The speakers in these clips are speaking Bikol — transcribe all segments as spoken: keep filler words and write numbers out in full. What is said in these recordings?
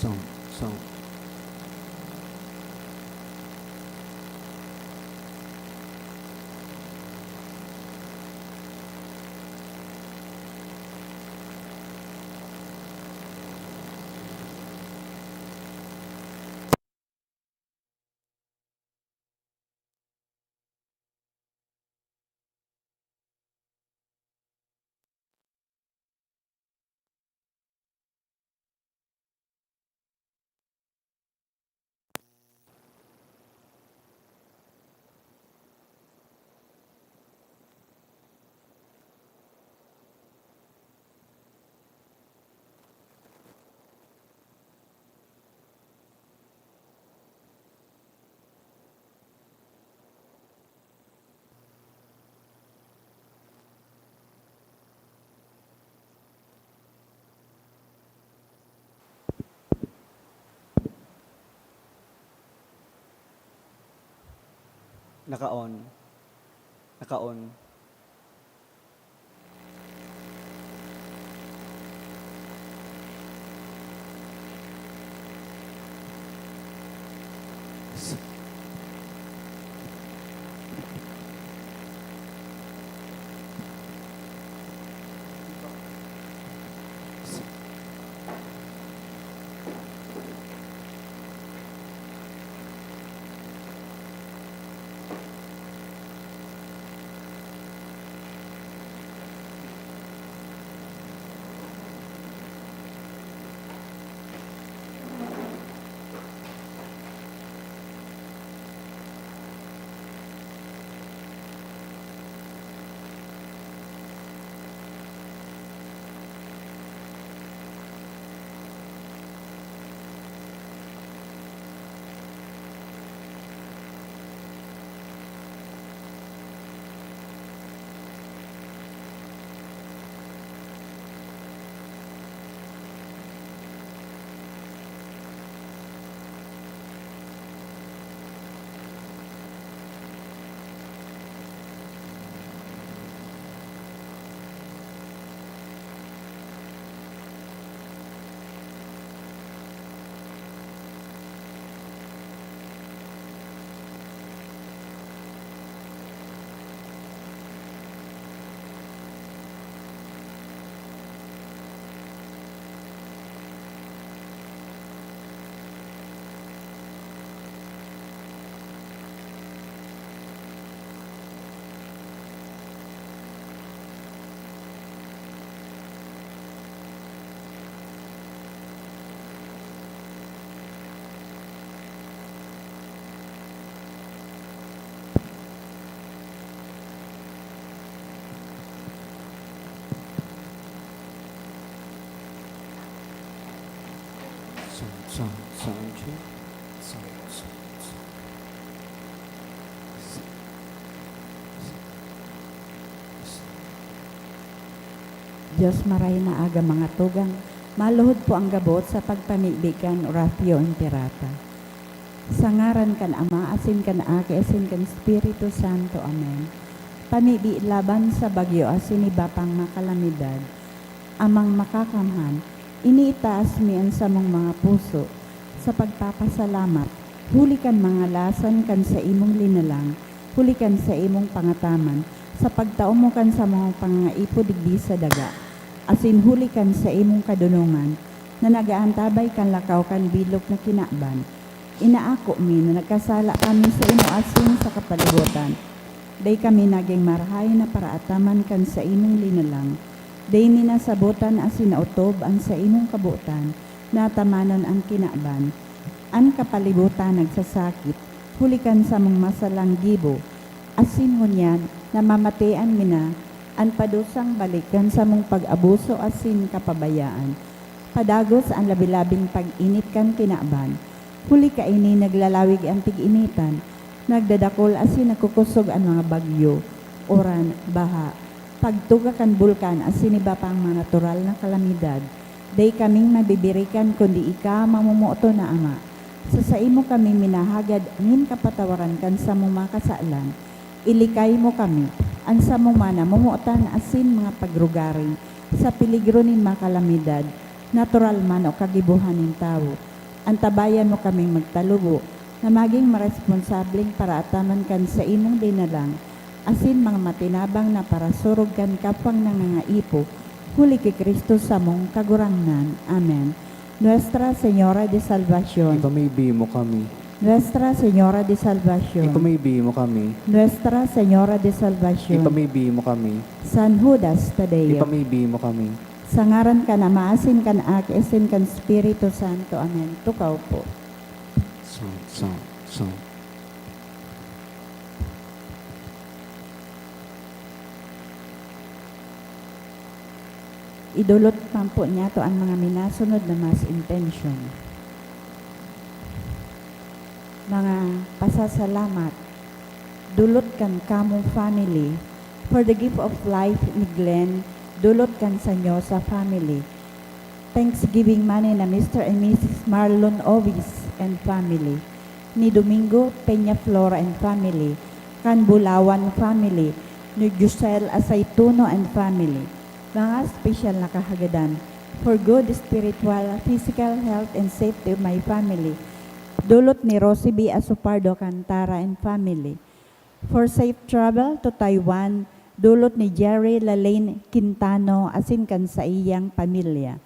Song, song. Naka-on. Naka-on. Sound, sound, sound check. Sound, sound, sound. Diyos, maray na aga, mga tugang. Maluhod po ang gabos sa pagpamibi kan Oratio Imperata. Sa ngaran kan Ama, asin kan Aki, asin kan Espiritu Santo. Amen. Pamibi laban sa bagyo asin iba pang mga kalamidad. Amang Makakamhan, iniitaas mi an samong mga puso sa pagpapasalamat huli kan mga lasan kan saimong linalang, huli kan saimong pangataman, sa pagtao mo kan samong pangangaipo digdi sa daga, asin huli kan saimong kadonongan na nag-aantabay kan lakaw kan bilog na kinaban. Inaako mi na nagkasala kami saimo asin sa kapalibotan. Dai kami nagin marahay na paraataman kan saimong linalang. Dai mi nasabotan asin naotob an saimong kabotan na atamanon an kinaban. An kapalibotan nagsasakit huli kan samong masalang gibo, asin ngunyan namamatean mi na an padusang balik kan samong pag-abuso asin kapabayaan. Padagos an labi-labing pag-init kan kinaban. Huli kaini naglalawig an tig-initan, nagdadakul asin nagkukosog an mga bagyo, uran, baha, pagtuga kan bulkan asin iba pang mga natural na kalamidad. Dai kaming mabibirikan kundi ika, mamomoton na Ama. Sa saimo kami minahagad nin kapatawaran kan samong mga kasalan. Ilikay mo kami, an samong mga namomotan asin mga pagrugaring, sa peligro nin mga kalamidad, natural man o kagibohan nin tawo. Antabayan mo kaming magtalubo na magin maresponsableng paraataman kan saimong linalang, asin mga matinabang na parasurog kan kapwang nangangaipo, huli ki Cristo samong Kagurangnan. Amen. Nuestra Señora de Salvacion. Ipamibi mo kami. Nuestra Señora de Salvacion. Ipamibi mo kami. Nuestra Señora de Salvacion. Ipamibi mo kami. San Judas Tadeo. Ipamibi mo kami. Sa ngaran kan Ama, asin kan Aki, asin kan Espiritu Santo. Amen. Tukaw po. Sa, sa, sa. Idulot man po niyato an mga minasunod na mass intention. Mga pasasalamat, dulot kan Kamo family, for the gift of life ni Glenn, dulot kan Sanyosa family. Thanksgiving money na Mister and Missus Marlon Ovis and family, ni Domingo Peña Flora and family, kan Bulawan family, ni Giselle Aceituno and family. Mga special na kahagadan, for good spiritual, physical health and safety of my family, dulot ni Rosie B Asopardo Cantara and family. For safe travel to Taiwan, dulot ni Jerry Lalaine Quintano asin kan saiyang pamilya.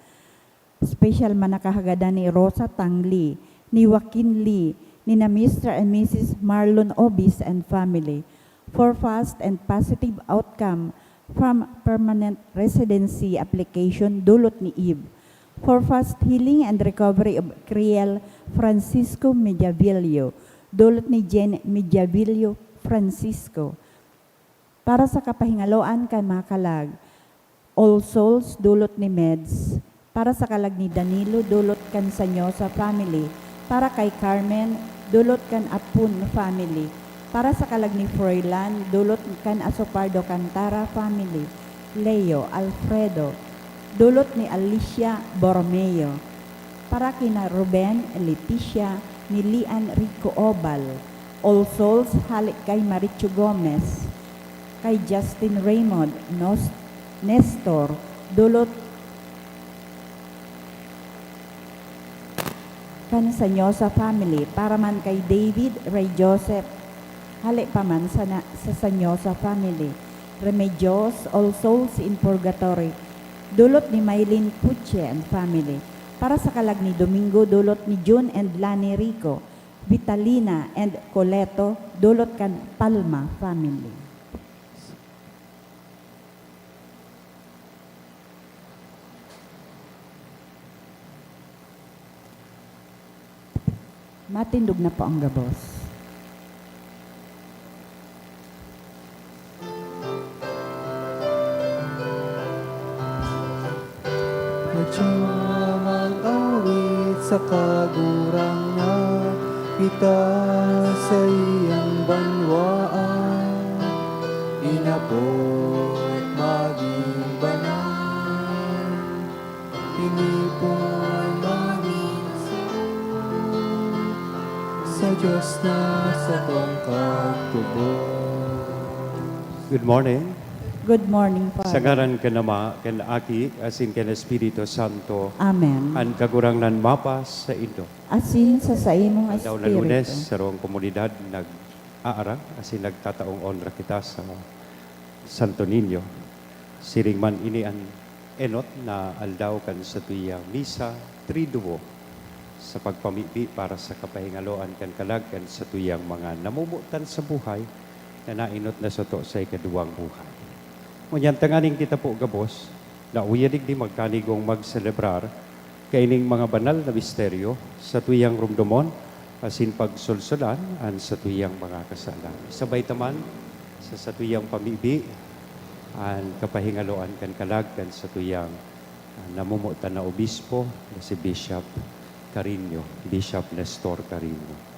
Special man na kahagadan ni Rosa Tang Lee, ni Joaquin Lee, ni na Mister and Missus Marlon Obis and family, for fast and positive outcome from permanent residency application, dulot ni Eve, for fast healing and recovery of Criel Francisco Mediavillo, dulot ni Jen Mediavillo Francisco, para sa kapahingaloan kan mga kalag, All Souls, dulot ni Meds, para sa kalag ni Danilo, dulot kan Sanyosa family, para kay Carmen, dulot kan Apun family, para sa kalag ni Froilan, dulot kan Asopardo Cantara family, Leo, Alfredo, dulot ni Alicia Borromeo, para kina Ruben, Leticia, ni Lian Rico Obal, All Souls, hale kay Maricho Gomez, kay Justin Raymond, Nos-, Nestor, dulot kan Sanyosa family, para man kay David Ray Joseph, hale pa man sa na-, sa Sanyosa family, Remedios, All Souls in Purgatory, dulot ni Mylene Puche and family, para sa kalag ni Domingo, dulot ni Jun and Lani Rico, Vitalina and Coleto, dulot kan Palma family. Matindog na po ang gabos. Madya mag-awit sa Kagurangnan, kita sa iyang banwaan, inapod magin banal, tinipon magin sa Dios na satong Kagtubod. Good morning. Good morning, Father. Sa ngaran kan Ama, kan Aki, asin kan Espiritu Santo. Amen. An Kagurangnan mapasaindo. Asin sa saimong espiritu. Aldaw na Lunes, sarong komunidad nag-aarang asin nagtataong onra kita sa Santo Niño. Siring man, ini an enot na aldaw kan satuyang Misa Triduo, sa pagpamibi para sa kapahingaloan kan kalag kan satuyang mga namomotan sa buhay na naenot na sato sa ikaduwang buhay. Ngunyan, tanganing kita po gabos, nauya digdi magkanigong magselebrar kaining mga banal na misteryo, satuyang romdomon asin pagsolsolan an satuyang mga kasalan. Sabay ta man sa satuyang pamibi, an kapahingaloan kan kalag kan satuyang, ah, namomotan na obispo, na si Bishop Carino, Bishop Nestor Carino.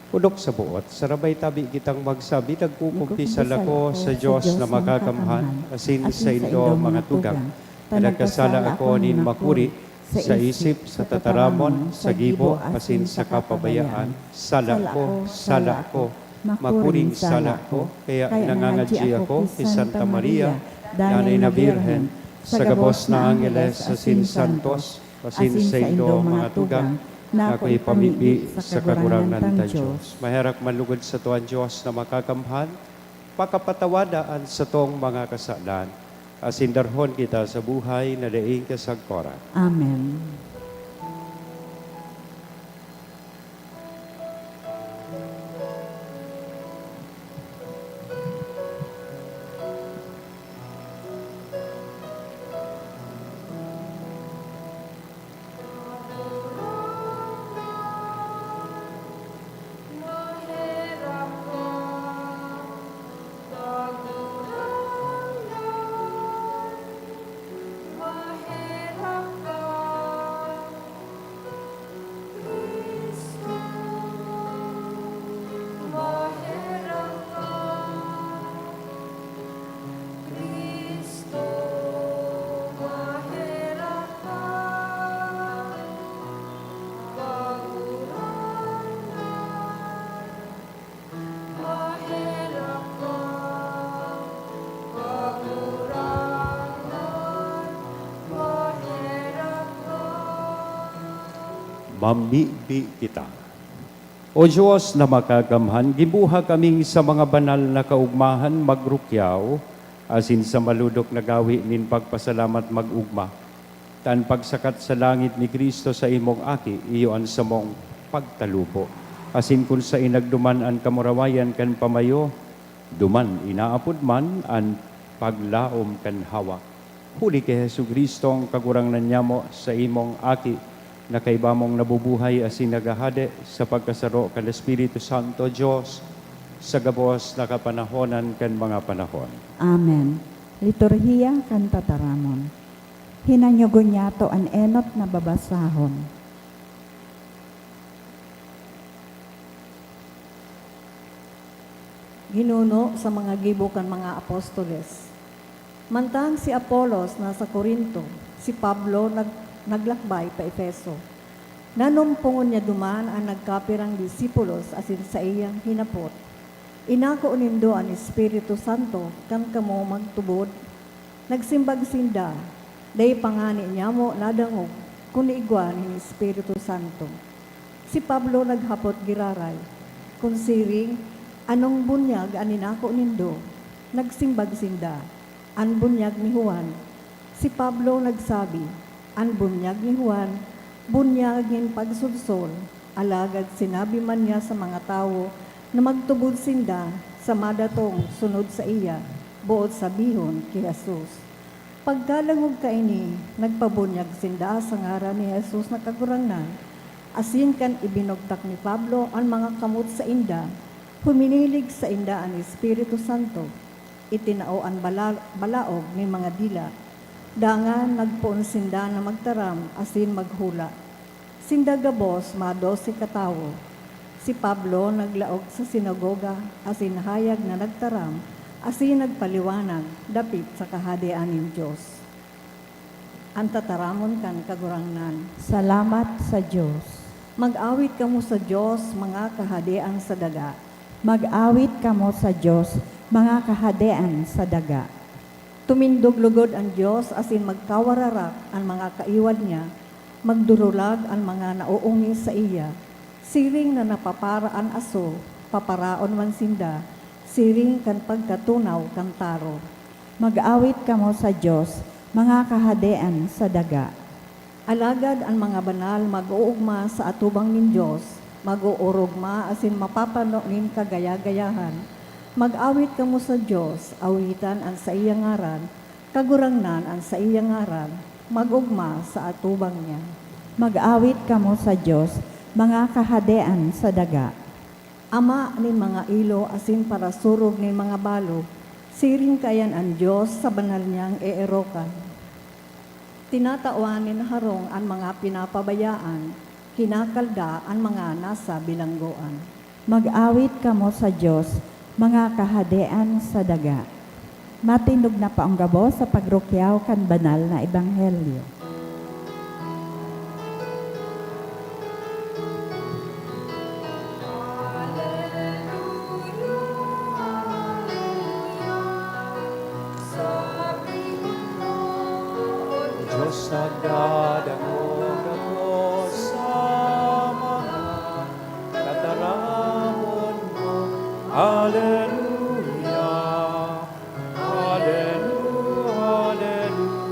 Pudok sa buot, sarabay tabi kitang magsabi, nagkukumpisal ako sa Dios na makakamhan, asin saindo, mga tugang, na nagkasala ako nin makuri sa isip, sa tataramon, sa gibo, asin sa kapabayaan. Sala ko, sala ko, makuring sala ko. Kaya nangangadyi ako ki Santa Maria, Danay na Birhen, sa gabos na angheles asin santos, asin saindo, mga tugang, Nako ipamibi sa Kagurangnan tang Dios. Maherak man lugod sato an Dios na Makakamhan, pakapatawada an satong mga kasalan, asin darhon kita sa buhay na daing kasagkoran. Amen. Mamibi kita. O Dios na Makakamhan, gibuha kaming sa mga banal na kaogmahan magrukyaw, asin sa malodok na gawi nin pagpasalamat mag-ogma. Ta an pagsakat sa langit ni Cristo sa imong Aki, iyo an samong pagtalubo. Asin kun saen nagduman an kamurawayan kan pamayo, duman inaapod man an paglaom kan hawak. Huli ki Jesu-Cristong Kagurangnan nyamo, sa imong Aki, na kaiba mong nabubuhay asin naghahade sa pagkasaro kan Espiritu Santo, Dios, sa gabos na kapanahonan kan mga panahon. Amen. Liturhiya kan Tataramon. Hinanyogon nyato an enot na babasahon. Ginuno sa mga gibo kan mga apostoles. Mantan si Apolos nasa Corinto, si Pablo nag-, naglakbay pa Efeso. Nanumpongon niya duman an nagkapirang disipulos asin saiyang hinapot, "Inako nindo an Espiritu Santo kan kamo magtubod?" Nagsimbag sinda, "Dai pa ngani nyamo nadangog kun igwa nin Espiritu Santo." Si Pablo naghapot giraray, "Kun siring, anong bunyag an inako nindo?" Nagsimbag sinda, "An bunyag ni Juan." Si Pablo nagsabi, "An bunyag ni Juan, bunyag nin pagsodsol, alagad sinabi man niya sa mga tawo na magtubod sinda sa madatong sunod saiya, boot sabihon, ki Jesus." Pagkadangog kaini, nagpabunyag sinda sa ngaran ni Jesus na Kagurangnan, asin kan ibinugtak ni Pablo an mga kamot sainda, huminilig sainda an Espiritu Santo. Itinao an bala-, balaog nin mga dila. Dangan nagpoon sinda na magtaram asin maghula. Sinda gabos madose katawo. Si Pablo naglaog sa sinagoga asin hayag na nagtaram asin nagpaliwanag dapit sa Kahadean nin Dios. An tataramon kan Kagurangnan. Salamat sa Dios. Mag-awit kamo sa Dios, mga kahadean sa daga. Mag-awit kamo sa Dios, mga kahadean sa daga. Tumindog logod an Dios asin magkawararak an mga kaiwal niya, magdurulag an mga naoongis saiya. Siring na napapara an aso, paparaon man sinda, siring kan pagkatunaw kan taro. Mag-awit kamo sa Dios, mga kahadean sa daga. Alagad an mga banal mag-oogma sa atubang nin Dios, mag-oorogma asin mapapano nin kagaya-gayahan. Mag-awit kamo sa Dios, awitan an saiyang ngaran, Kagurangnan an saiyang ngaran, mag-ogma sa atubang niya. Mag-awit kamo sa Dios, mga kahadean sa daga. Ama nin mga ilo asin parasurog nin mga balo, siring kaiyan an Dios sa banal niyang eerokan. Tinatawan nin harong an mga pinapabayaan, kinakalda an mga nasa bilanggoan. Mag-awit kamo sa Dios, mga kahadean sa daga. Matindog na paong gabos sa pagrukyaw kan banal na ebanghelyo. Dios, nagdadangog ako sa Hallelujah! Hallelujah! Hallelujah!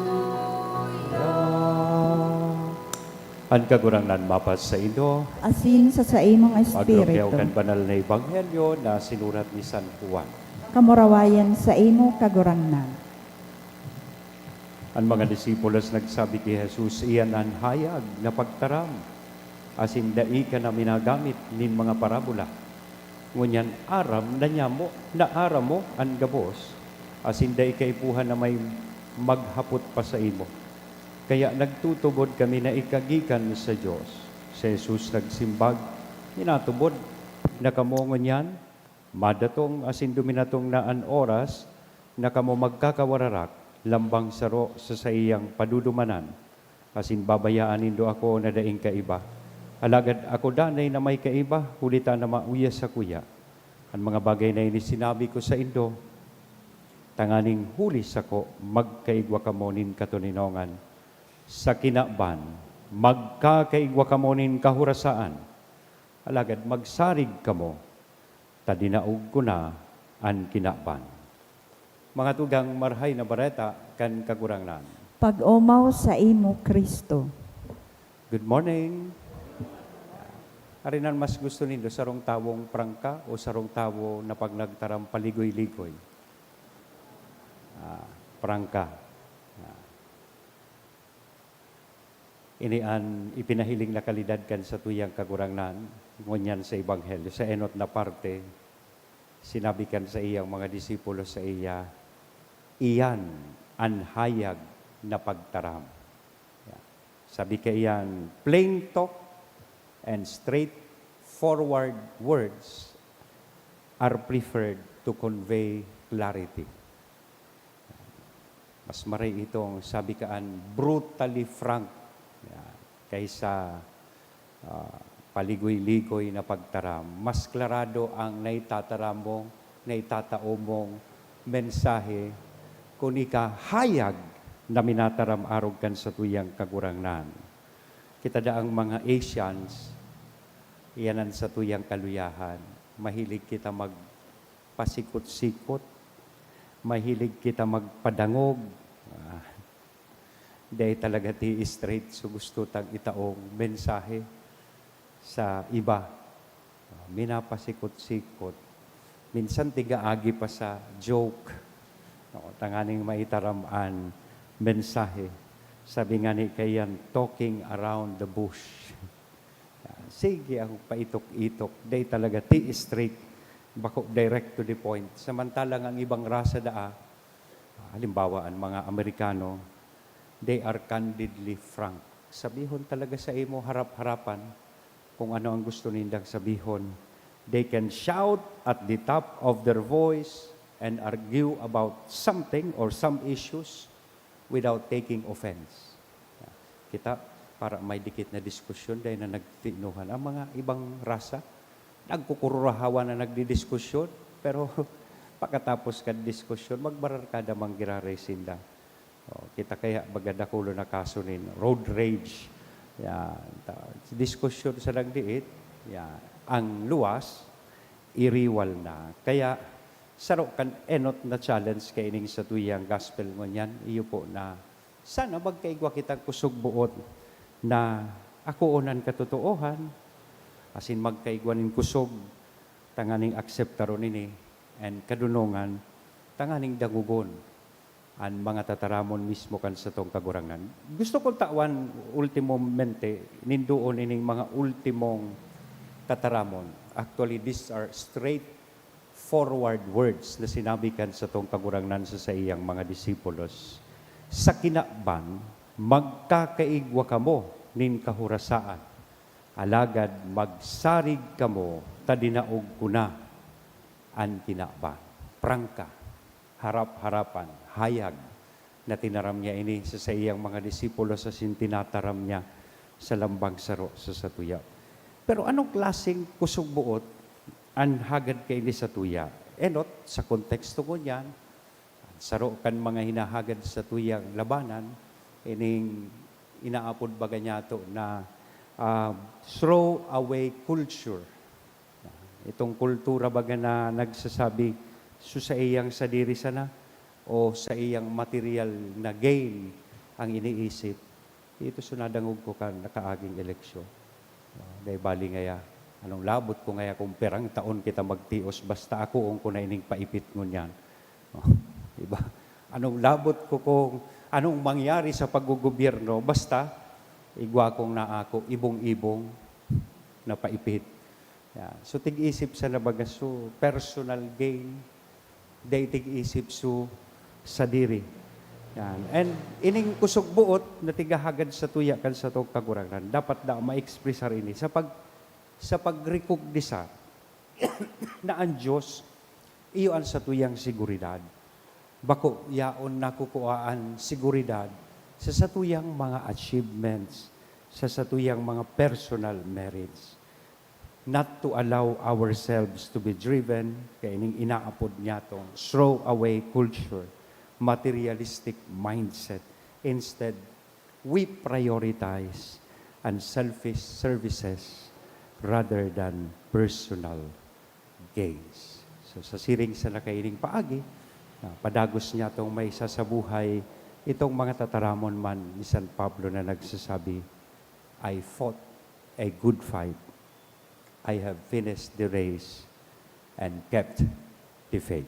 An Kagurangnan mapasaindo. Asin sa saimong Paglugaw kan espiritu. Banal na Ebanghelyo na sinurat ni San Juan. Kamurawayan saimo, Kagurangnan. An mga disipulos nagsabi ki Jesus, "Iyan an hayag na pagtaram, asin dai ka na minagamit nin mga parabola." Ngunyan aram na nyamo, na aram mo an gabos, asin dai kaipuhan na may maghapot pa saimo. Kaya nagtutubod kami na ika gikan sa Dios. Si Jesus nagsimbag, "Minatubod na kamo ngunyan? Madatong asin duminatong na an oras na kamo magkakawararak lambang saro sa saiyang padudumanan, asin babayaan nindo ako na daing kaiba. Alagad ako danay na may kaiba, huli ta na mauyas sakuya. An mga bagay na ini sinabi ko saindo, tanganing huli sako magkaigwa kamo nin katoninongan. Sa kinaban, magkakaigwa kamo nin kahorasaan, alagad magsarig kamo, ta dinaog ko na an kinaban." Mga tugang, Marahay na Bareta kan Kagurangnan. Pag-omaw saimo, Cristo. Good morning. Arinan, mas gusto nindo sarong tawong prangka o sarong tawo na pag nagtaram paligoy-ligoy? Ah, prangka. Ah. Ini an ipinahiling na kalidad kan satuyang Kagurangnan, ngunyan sa Ebanghelyo. Sa enot na parte, sinabi kan saiyang mga disipulo saiya, "Iyan an hayag na pagtaram." Sabi kaiyan, "Plain talk and straightforward words are preferred to convey clarity." Mas maray itong sabi kaan brutally frank, yan, kaysa, ah, paligoy-ligoy na pagtaram. Mas klarado ang naitataram mong, naitatao mong mensahe kun ika hayag na minataram arog kan satuyang Kagurangnan. Kita daang mga Asians, iyan an satuyang kaluyahan. Mahilig kita magpasikot-sikot. Mahilig kita magpadangog. Ah, dai talaga ti straight so gusto tang itaong mensahe sa iba. Ah, minapasikot-sikot. Minsan tigaagi pa sa joke. No, tanganing maitaram an mensahe. Sabi ngani kaiyan, "Talking around the bush." Sige, ang paitok-itok, dai talaga ti straight, bako direct to the point. Samantalang ang ibang rasa daa, halimbawa, an mga Amerikano, they are candidly frank. Sabihon talaga sa imo harap-harapan kung ano ang gusto nindang sabihon. They can shout at the top of their voice and argue about something or some issues without taking offense. Kita, para may dikit na diskusyon, dai na nagtinuhan. Ang mga ibang rasa, nagkukururahawan na nagdidiskusyon, pero pakatapos kan diskusyon, magbararkada man giraray sinda. O, kita kaya baga dakolo na kaso nin road rage. Yan. Ta-, diskusyon sa nagdiit, yan. Ang luwas, iriwal na. Kaya, saro kan enot na challenge kaining satuyang gospel ngunyan, iyo po na sana magkaigwa kitang kusog boot na akoon an katotoohan, asin magkaigwa nin kusog tanganing akseptaron ini, and kadunongan tanganing dangogon an mga tataramon mismo kan satong Kagurangnan. Gusto kong tawan, ultimamente, nindoon ining mga ultimong tataramon. Actually, these are straightforward words na sinabi kan satong Kagurangnan sa saiyang mga disipulos, "Sa kinaban, magkakaigwa kamo nin kahorasaan, alagad magsarig kamo ta dinaog ko na an kinaban." Prangka, harap-harapan, hayag na tinaram niya ini sa saiyang mga disipulos asin tinataram niya sa lambang saro sa satuya. Pero anong klaseng kusog boot an hagad kaini satuya? Enot, sa konteksto ngunyan, saro kan mga hinahagad satuyang labanan, ining inaapod baga niyato na, ah, throw away culture. Itong kultura baga na nagsasabi, su saiyang sadiri sana o saiyang material na gain ang iniisip, ito so nadangog ko kan nakaaging eleksyon. Ah, dai bali ngaya, anong labot ko ngaya kung pirang taon kita magtios, basta akoon ko na ining paipit ngunyan. Oh, di ba? Anong labot ko kung anong mangyari sa paggogobyerno, basta igwa kong naako, ibong-ibong na paipit. Yan. So, tig-isip sa nabagas, so, personal gain, dai tig-isip so sadiri. Yan. And ining kusog boot na tigahagad sa tuya kan satong Kagurangnan, dapat da ma-expresar ini sa pag-, sa pagrekognisar na an Dios iyo an satuyang seguridad. Bako yaon nakukua an seguridad sa satuyang mga achievements, sa satuyang mga personal merits. Not to allow ourselves to be driven kaining inaapod niyatong throwaway culture, materialistic mindset. Instead, we prioritize unselfish services rather than personal gains. So, sa siring sa nakaining paagi, ah, padagos niya tong may sasabuhay itong mga tataramon man ni San Pablo na nagsasabi, "I fought a good fight. I have finished the race and kept the faith."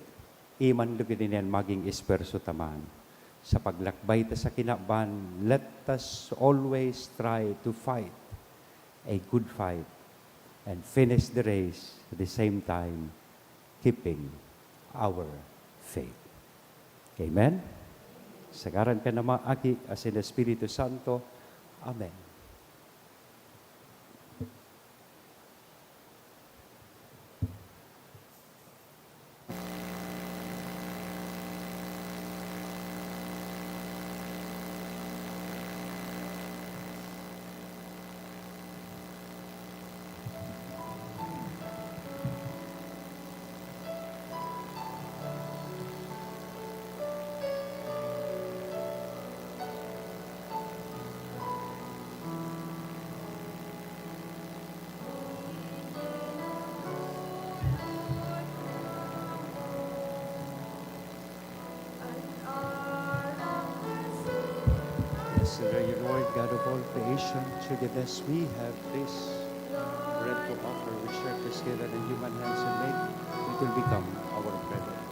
Iman lugid niyan maging esperso taman. Sa paglakbay ta sa kinaban, let us always try to fight a good fight and finish the race at the same time keeping our faith. Amen? Sa ngaran kan Ama, Aki, asin Espiritu Santo. Amen. Blessed are you, Lord, God of all creation. Through the best we have this bread to offer, which earth has given and human hands have made, it will become our bread of life.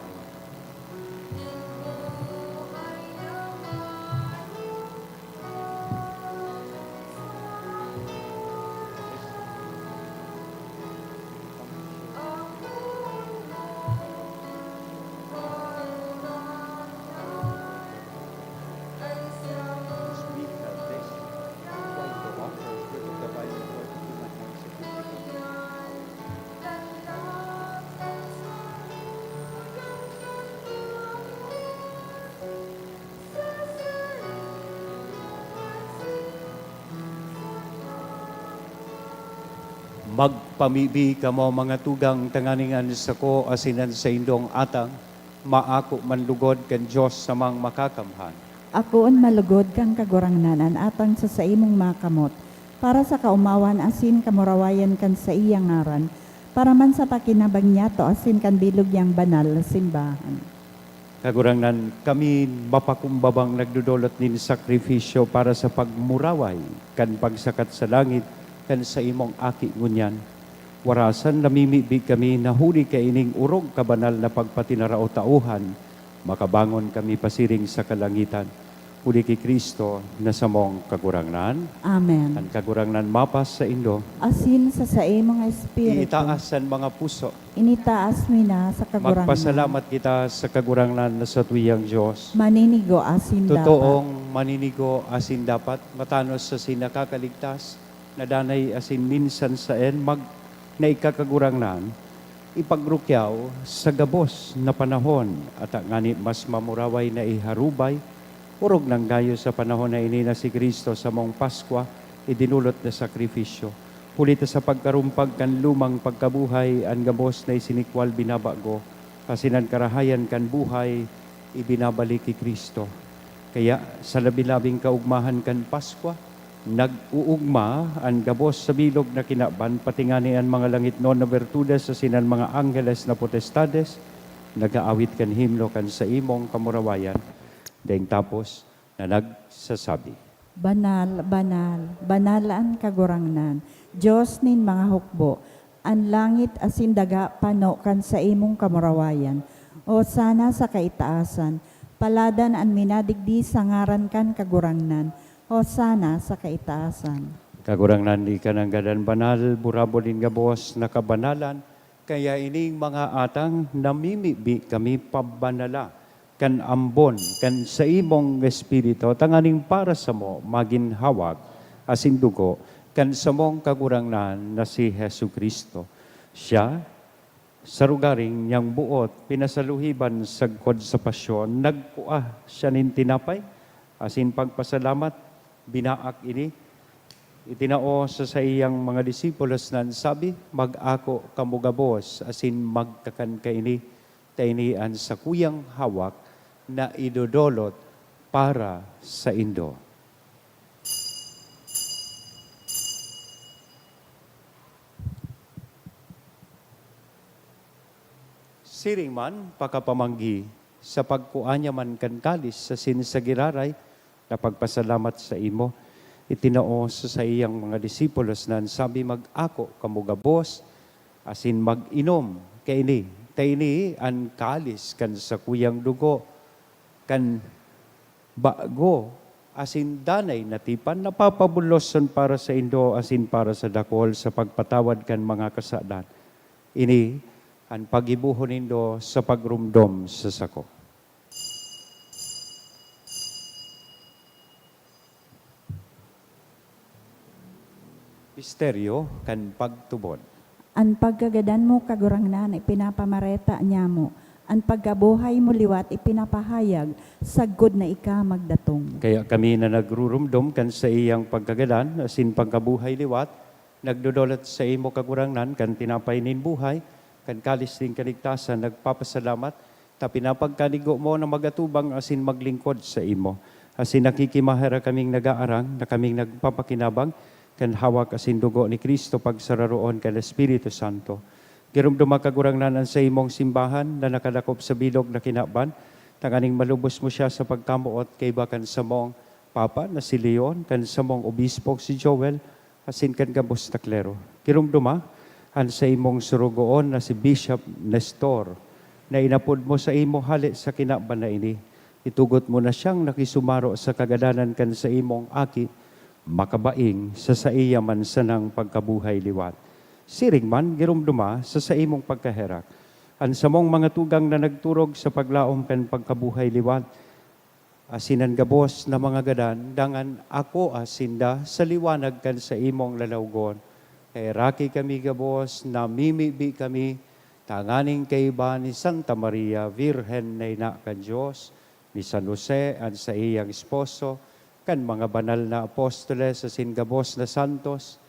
Magpamibi kamo, mga tugang, tanganing an sako asin an saindong atang maako man lugod kan Dios samang Makakamhan. Akoon malugod kan Kagurangnan an atang sa saimong mga kamot, para sa kaomawan asin kamurawayan kan saiyang ngaran, para man sa pakinabang niyato asin kan bilog niyang banal na simbahan. Kagurangnan, kami mapakumbabang nagdodolot nin sakrifisyo para sa pagmuraway kan pagsakat sa langit kan saimong Aki ngunyan. Warasan namimibi kami na huli kaining orog kabanal na pagpatinarao-taohan, makabangon kami pasiring sa kalangitan. Huli ki Cristo na samong Kagurangnan. Amen. An Kagurangnan mapasaindo. Asin sa saimong espiritu. Itaas an mga puso. Initaas mi na sa Kagurangnan. Magpasalamat kita sa Kagurangnan na satuyang Dios. Maninigo asin dapat. Totoong maninigo asin dapat, matanos asin nakakaligtas, na danay asin minsan saen mag-, na ikakagurangnan, ipagrukyaw sa gabos na panahon, ata ngani mas mamuraway na iharubay, orog nang gayo sa panahon na ini na si Cristo samong Paskwa, idinulot na sakrifisyo. Huli ta sa pagkarumpag kan lumang pagkabuhay, an gabos na isinikwal binabago, asin an karahayan kan buhay ibinabalik ki Cristo. Kaya, sa labi-labing kaugmahan kan Paskwa, Nag-uugma an gabos sa bilog na kinaban, pati ngani an mga langitnon na bertudes asin an mga angheles na potestades nag-aawit kan himno kan saimong kamurawayan, daing tapos na nagsasabi, "Banal, banal, banal an Kagurangnan, Dios nin mga hukbo. An langit asin daga pano kan saimong kamurawayan. Hosana sa kaitaasan! Paladan an minadigdi sa ngaran kan Kagurangnan! Hosana sa kaitaasan!" Kagurangnan, ika nanggad an banal, burabod nin gabos na kabanalan. Kaya ining mga atang, namimibi kami pabanala kan ambon kan saimong Espiritu, tanganing para samo magin hawak asin dugo kan samong Kagurangnan na si Jesu-Cristo. Siya, sa rogaring niyang boot pinasaluhiban sagkod sa pasyon, nagkua siya nin tinapay asin pagpasalamat, binaak ini, itinao sa saiyang mga disipulos na nagsabi, "Mag-ako kamo gabos asin magkakan kaini, ta ini an sakuyang hawak na idodolot para saindo." Siring man, pakapamanggi, sa pagkua niya man kan kalis asin sa giraray na pagpasalamat saimo, itinao sa saiyang mga disipulos na nagsabi, "Mag-ako kamo gabos asin mag-inom kaini, ta ini an kalis kan sakuyang dugo kan bago asin danay na tipan, na papabuloson para saindo asin para sa dakul sa pagpatawad kan mga kasalan. Ini an paggibohon nindo sa pagromdom sa sako." Misteryo kan pagtubod. An pagkagadan mo, Kagurangnan, ipinapamareta niamo. An pagkabuhay mo liwat ipinapahayag, sagkod na ika magdatong. Kaya kami na nagruromdom kan saiyang pagkagadan asin pagkabuhay liwat, nagdodolot saimo, Kagurangnan, kan tinapay nin buhay, kan kalis nin kaligtasan, nagpapasalamat, ta pinapagkanigo mo na mag-atubang asin maglingkod saimo. Asin nakikimaherak kaming nag-aarang na kaming nagpapakinabang kan hawak asin dugo ni Cristo pagsararoon kan Espiritu Santo. Giromdoma, Kagurangnan, an saimong simbahan na nakadakop sa bilog na kinaban, tanganing malubos mo siya sa pagkamoot kaiba kan samong Papa na si Leon, kan samong Obispo si Joel, asin kan gabos na klero. Giromdoma an saimong sorogoon na si Bishop Nestor, na inapod mo saimo hale sa kinaban na ini. Itugot mo na siyang nakisumaro sa kagadanan kan saimong Aki, makabaing sa saiya man sanang pagkabuhay liwat. Siring man, giromdoma sa saimong pagkaherak an samong mga tugang na nagturog sa paglaom kan pagkabuhay liwat, asin an gabos na mga gadan, dangan akoa sinda sa liwanag kan saimong lalawgon. Heraki kami gabos, namimibi kami, tanganing kaiba ni Santa Maria, Birhen na ina kan Dios, ni San Jose, an saiyang esposo, kan mga banal na apostoles asin gabos na santos,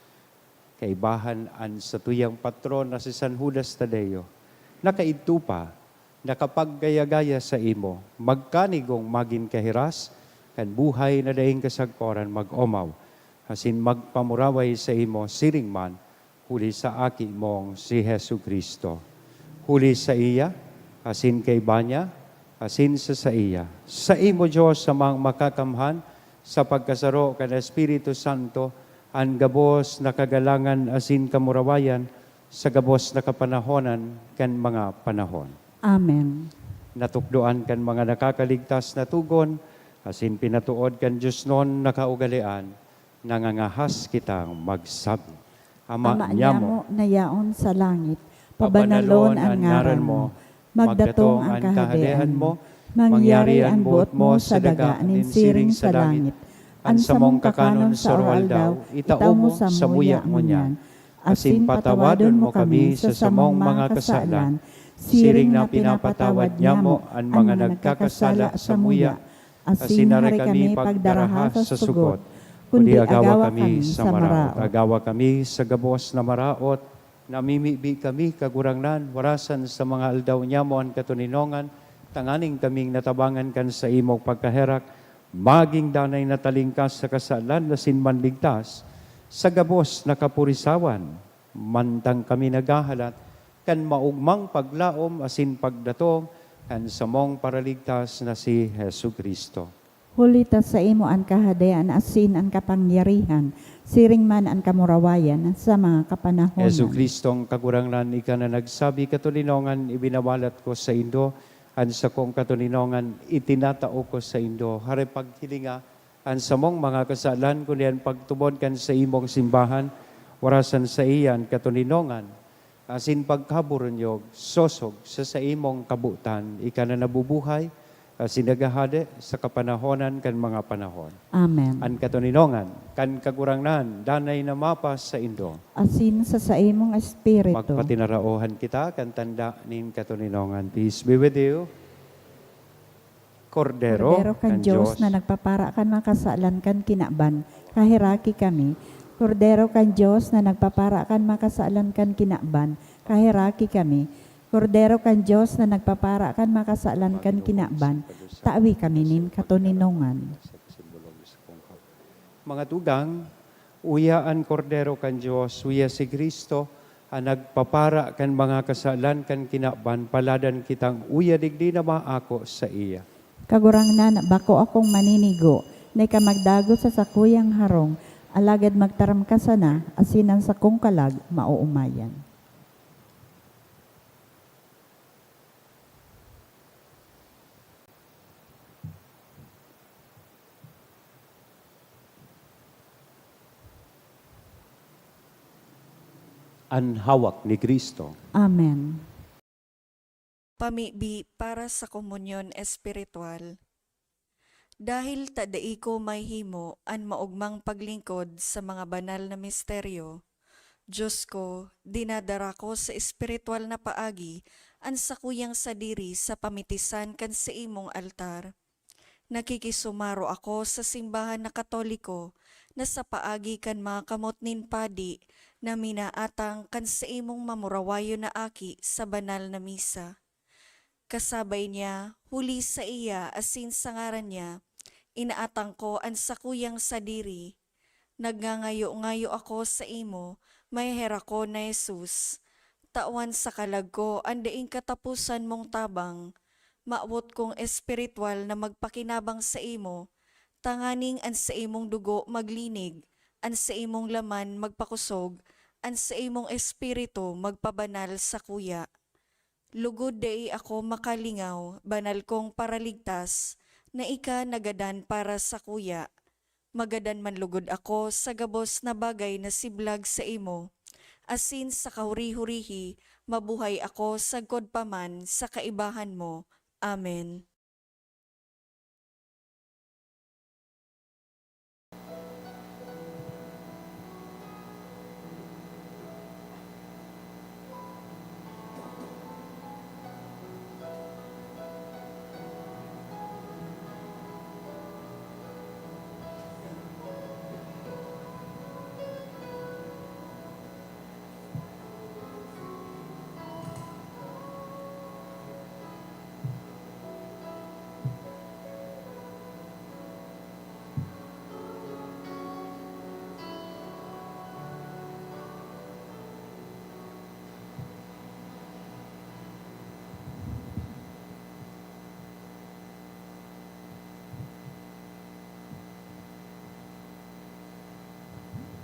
kaibahan an satuyang patron na si San Judas Tadeo, na kaidto pa nakapaggaya-gaya saimo, magkanigong magin kahiras kan buhay na daing kasagkoran, mag-omaw asin magpamuraway saimo siring man, huli sa Aki mong si Jesu-Cristo. Huli saiya, asin kaiba niya, asin sa saiya, saimo, Dios, Amang Makakamhan, sa pagkasaro kan Espiritu Santo, an gabos na kagalangan asin kamurawayan sa gabos na kapanahonan kan mga panahon. Amen. Natukdoan kan mga nakakaligtas na togon, asin pinatood kan diosnon na kaugalean, nangangahas kitang magsabi, Ama Ama niamo, niamo na yaon sa langit, pabanalon an ngaran mo, magdatong an kahadean mo, mangyari an boot mo sa daga nin siring sa langit. An samong kakanon sa aroaldaw, itao mo samuya ngunyan, asin patawadon mo kami sa samong mga kasalan, siring na pinapatawad nyamo an mga nagkakasala samuya, asin hare kami pagdaraha sa sugot, kundi agawa kami sa maraot. Agawa kami sa gabos na maraot, namimibi kami, Kagurangnan, warasan sa mga aldaw nyamo an katoninongan, tanganing kaming natabangan kan saimong pagkaherak, Magin danay na talingkas sa kasalan asin manligtas sa gabos na kapurisawan, mantang kami naghahalat kan maogmang paglaom asin pagdatong kan samong Paraligtas na si Jesu-Cristo. Huli ta saimo an kahadean asin an kapangyarihan, siring man an kamurawayan sa mga kapanahonan. Jesu-Cristong Kagurangnan, ika na nagsabi, "Katoninongan ibinawalat ko saindo, an sakong katoninongan itinatao ko saindo." Hare paghilinga an samong mga kasalan, kundi an pagtubod kan saimong simbahan, warasan saiya an katoninongan asin pagkaburunyog, sosog sa saimong kabotan. Ika na nabubuhay asin naghahade sa kapanahonan kan mga panahon. Amen. An katoninongan kan Kagurangnan danay na mapasaindo. Asin sa saimong espiritu. Magpatinaraohan kita kan tanda nin katoninongan. Peace be with you. Kordero Kordero kan kan Dios Dios. na nagpapara kan mga kasalan kan kinaban, kaheraki kami. Kordero kan Dios na nagpapara kan mga kasalan kan kinaban, kaheraki kami. Kordero kan Dios na nagpapara kan mga kasalan kan kinaban, tawi kami nin katoninongan. Mga tugang, uya an Kordero kan Dios, uya si Cristo, an nagpapara kan mga kasalan kan kinaban, paladan kitang uya digdi na maako saiya. Kagurangnan, bako akong maninigo na ika magdagot sa sakuyang harong, alagad magtaram ka sana, asin an sakong kalag maoomayan. An hawak ni Cristo. Amen. Pamibi para sa komunyon espiritual. Dahil ta dai ko mahihimo an maogmang paglingkod sa mga banal na misteryo, Dios ko, dinadara ko sa espiritual na paagi an sakuyang sadiri sa pamitisan kan saimong altar. Nakikisumaro ako sa simbahan na Katoliko na sa paagi kan mga kamot nin padi na minaatang kan saimong mamurawayon na aki sa banal na misa. Kasabay niya, huli saiya asin sa ngaran niya, inaatang ko an sakuyang sadiri. Nagngangayo-ngayo ako saimo, maheherakon na Jesus. Tawan sa kalag ko an daing kataposan mong tabang. Mawot kong espiritual na magpakinabang saimo, tanganing an saimong dugo maglinig, an saimong laman magpakusog, an saimong espiritu magpabanal sakuya. Lugod dai ako makalingaw, banal kong Paraligtas, na ika nagadan para sakuya. Magadan man lugod ako sa gabos na bagay na siblag saimo, asin sa kahuri-hurihi mabuhay ako sagkod pa man sa kaibahan mo. Amen.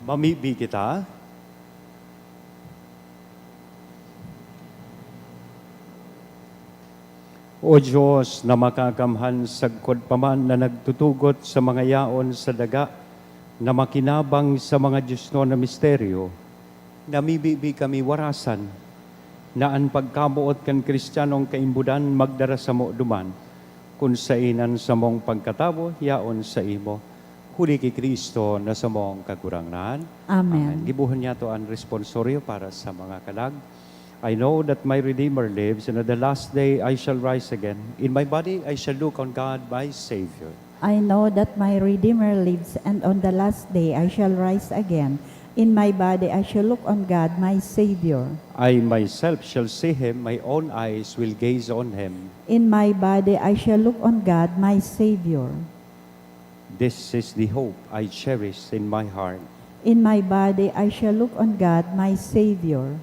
Mamibi kita. O Dios na makakamhan, sagkod pa man na nagtutugot sa mga yaon sa daga na makinabang sa mga diosnon na misteryo, namibibi kami warasan na an pagkamoot kan Cristianong kaimbodan magdara samo duman, kun saen an samong pagkatawo yaon saimo, huli ki Cristo na samong Kagurangnan. Amen. Amen. Gibohon niyato an responsorio para sa mga kalag. I know that my Redeemer lives, and on the last day I shall rise again. In my body I shall look on God, my Savior. I know that my Redeemer lives, and on the last day I shall rise again. In my body I shall look on God, my Savior. I myself shall see him, my own eyes will gaze on him. In my body I shall look on God, my Savior. This is the hope I cherish in my heart. In my body I shall look on God, my Savior.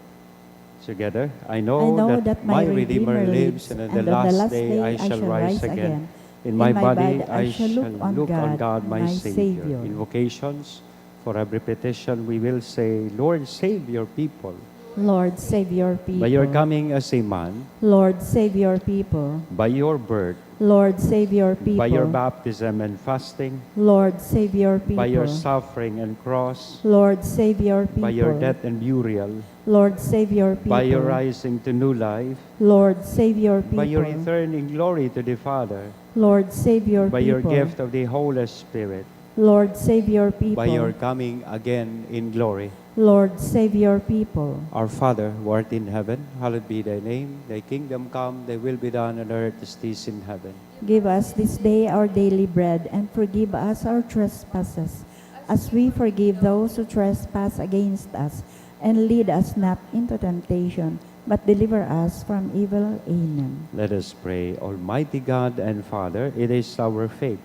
Together, I know, I know that, that my Redeemer lives, and on the last day I shall rise again. In my body I shall look on God, my Savior. Invocations. For every petition, we will say, Lord, save your people. Lord, save your people. By your coming as a man. Lord, save your people. By your birth. Lord, save your people. By your baptism and fasting. Lord, save your people. By your suffering and cross. Lord, save your people. By your death and burial. Lord, save your people. By your rising to new life. Lord, save your people. By your return in glory to the Father. Lord, save your people. By your gift of the Holy Spirit. Lord, save your people. By your coming again in glory. Lord, save your people. Our Father, who art in heaven, hallowed be thy name. Thy kingdom come, thy will be done on earth as it is in heaven. Give us this day our daily bread, and forgive us our trespasses, as we forgive those who trespass against us. And lead us not into temptation, but deliver us from evil. Amen. Let us pray. Almighty God and Father, it is our faith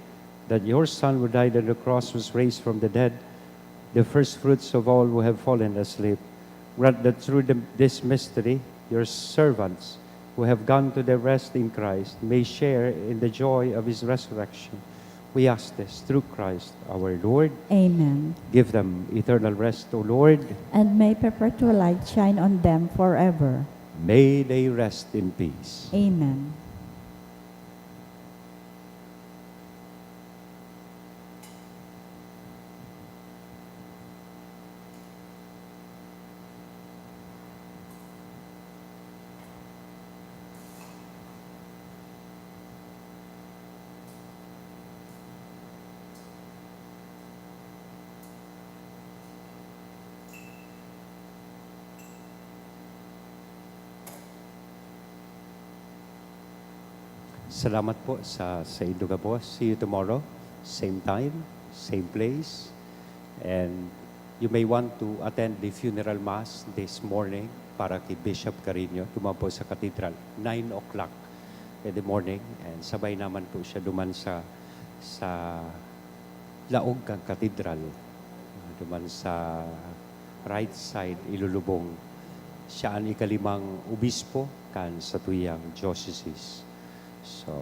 that your Son who died on the cross was raised from the dead, the first fruits of all who have fallen asleep. Grant that through the, this mystery, your servants who have gone to their rest in Christ may share in the joy of his resurrection. We ask this through Christ our Lord. Amen. Give them eternal rest, O Lord. And may perpetual light shine on them forever. May they rest in peace. Amen. Salamat po sa, sa indo gabos. See you tomorrow, same time, same place. And you may want to attend the funeral mass this morning para kay Bishop Carino, duman po sa Cathedral, nine o'clock in the morning. And sabay naman po siya duman sa, sa laog kan Cathedral, duman sa right side, ilulubong. Siya an ikalimang obispo kan satuyang diocese. So,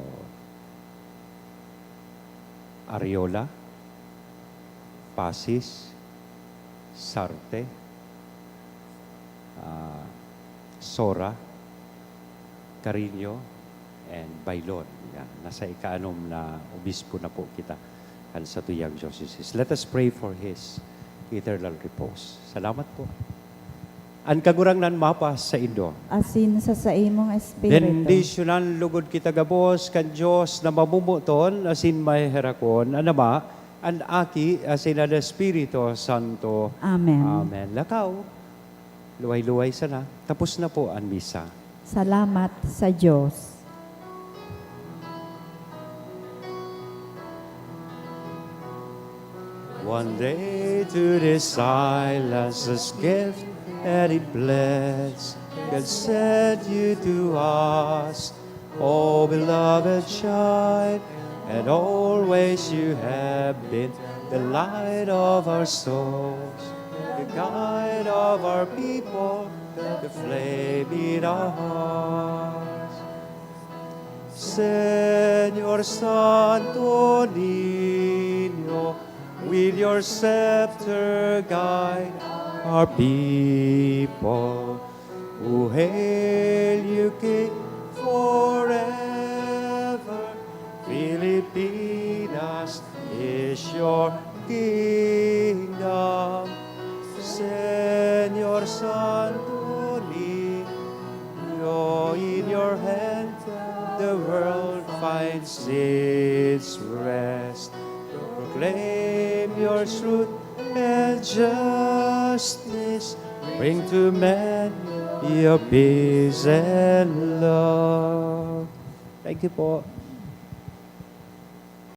Ariola, Pasis, Sarte, ah, Sora, Carino, and Baylon. Yan. Nasa ikaanom na obispo na po kita kan satuyang diocese. Let us pray for his eternal repose. Salamat po. An Kagurangnan mapa saindo. Asin sa saimong espiritu. Bendisyonan logod kita gabos kan Dios na mamomoton asin maheherakon, an Ama, an Aki, asin an Espiritu Santo. Amen. Amen. Lakaw, luway-luway sana. Tapos na po an misa. Salamat sa Dios. One day to this silence is gift, and it bless God sent you to us. Oh, beloved child, and always you have been the light of our souls, the guide of our people, the flame in our hearts. Señor Santo Niño, with your scepter guide our people who hail you King forever. Filipinas is your kingdom. Señor Santo Niño, in your hand the world finds its rest. Proclaim your truth and justice. Bring to men your peace and love. Thank you po.